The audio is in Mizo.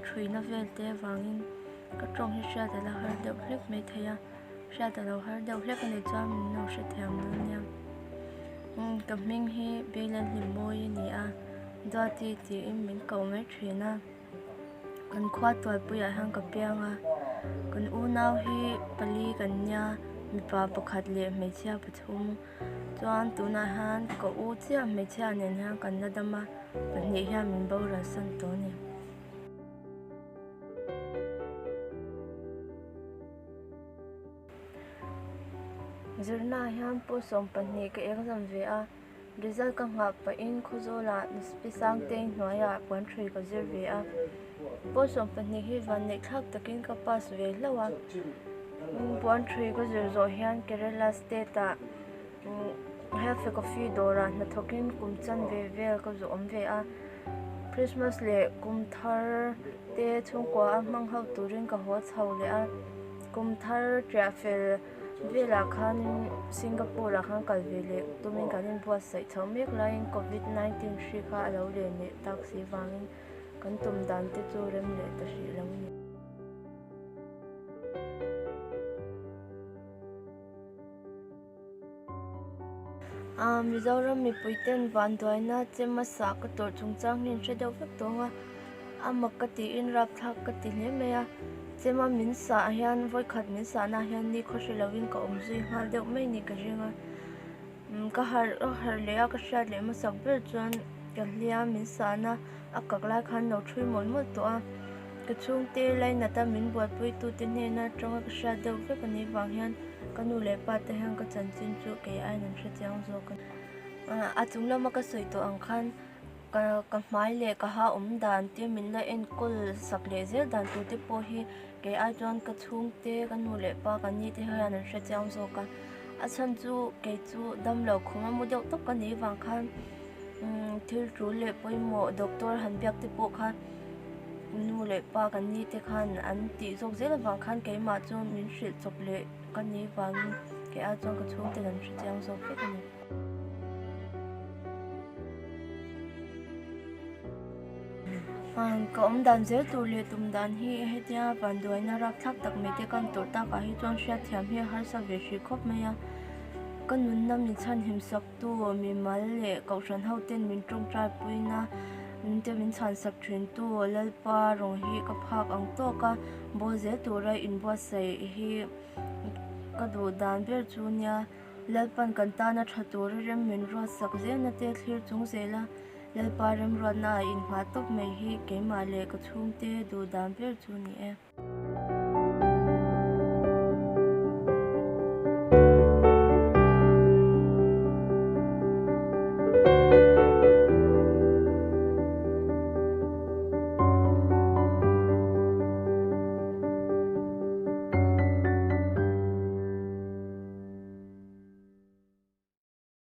ṭhuina vel te avangin ka ṭawng hi hriat a la har deuh hlek maithei a, hriat a lo har deuh hlek a nih chuan min lo hrethiam dawn nia. Ka hming hi Beilalhlimmawi a ni a, Duati tiin min ko mai ṭhin a. Kan khua tualpuiah hian ka piang a, kan unau hi pali kan nia, mipa pakhat leh hmeichhia pathum. Chuan tunah hian ka u chiah hmeichhia nen hian kan la dam a, pahnih hian min boral san tawh a ni. Zirnaah hian pawl 12 ka exam ve a, result ka nghah pahin Khawzawlah Pi Sangtei hnuaiah puan hrui ka zir ve a. Pawl 12 hi vanneih thlak takin ka pass ve hlauh a. Puan hrui ka zir zawh hian Kerala state ah Health Coffee dawrah hnathawkin kum chanve vel ka zawh awm ve a. Christmas leh kum thar te chhungkua a hmang ho turin ka haw chho leh a. Kum thar triah fel velah khanin Singapore ah khan kal ve leh tumin kan inbuatsaih chhoh mek laiin Covid 19 hri kha a lo len leh tak si vangin kan tum dan te chu rem leh ta hrih lo a ni. Mizoram mipuiten vanduaina che hmasa ka tawrh chungchang hi an hre deuh vek tawng a, a mak ka tiin rapthlak ka ti hle mai a, chema min sah hian vawikhat min sahna hian ni khaw hre lovin ka awm zui nghal deuh mai ni ka ring a, ka harh ka harh leh a ka hriat leh hmasak ber chuan ka hliam min sahna a kak lai khan lo thui mawlh mawlh tawh a, ka chhungte lainat a min buaipui tute hnena atanga ka hriat deuh vek a nih vang hian ka nu leh pa te hian ka chanchin chu kei aiin an hre chiang zawk a ni. A chung lama ka sawi tawh ang khan ka ka hmai leh ka ha awm dan te min la enkawl sak leh zel dan tur te pawh hi kei ai chuan ka chhungte ka nu leh pa ka ni te hian an hre chiang zawk a, a chhan chu kei chu damlo khum a mu deuh tawp ka nih vang khan. Thil tul leh pawimawh doctor han biak te pawh kha nu leh pa kan ni te khan an tih zawk zel avang khan keimah chu min hrilh chawp leh ka ni vangin kei ai chuan ka chhungte an hre chiang zawk vek a ni. Ka awm dan zel tur leh tum dan hi hetia vanduaina rapthlak tak mai te kan tawrh takah hi chuan hriatthiam hi a harsa ve hrih khawp mai a, ka nunna min chhanhim sak Tu mimal leh kohhran ho ten min tawngtai puina te min chhansak thin tu Lalpa rawng hi ka phak ang tawk a, bawl zel tura inbuatsaih hi ka duh dan ber chu nia. Lalpan kan tana tha tura rem min ruatsak zelna te thlir chung zel a, Lalpa remruatna ah inhmah tawp mai hi keimah leh ka chhungte duh dan ber chu ni e.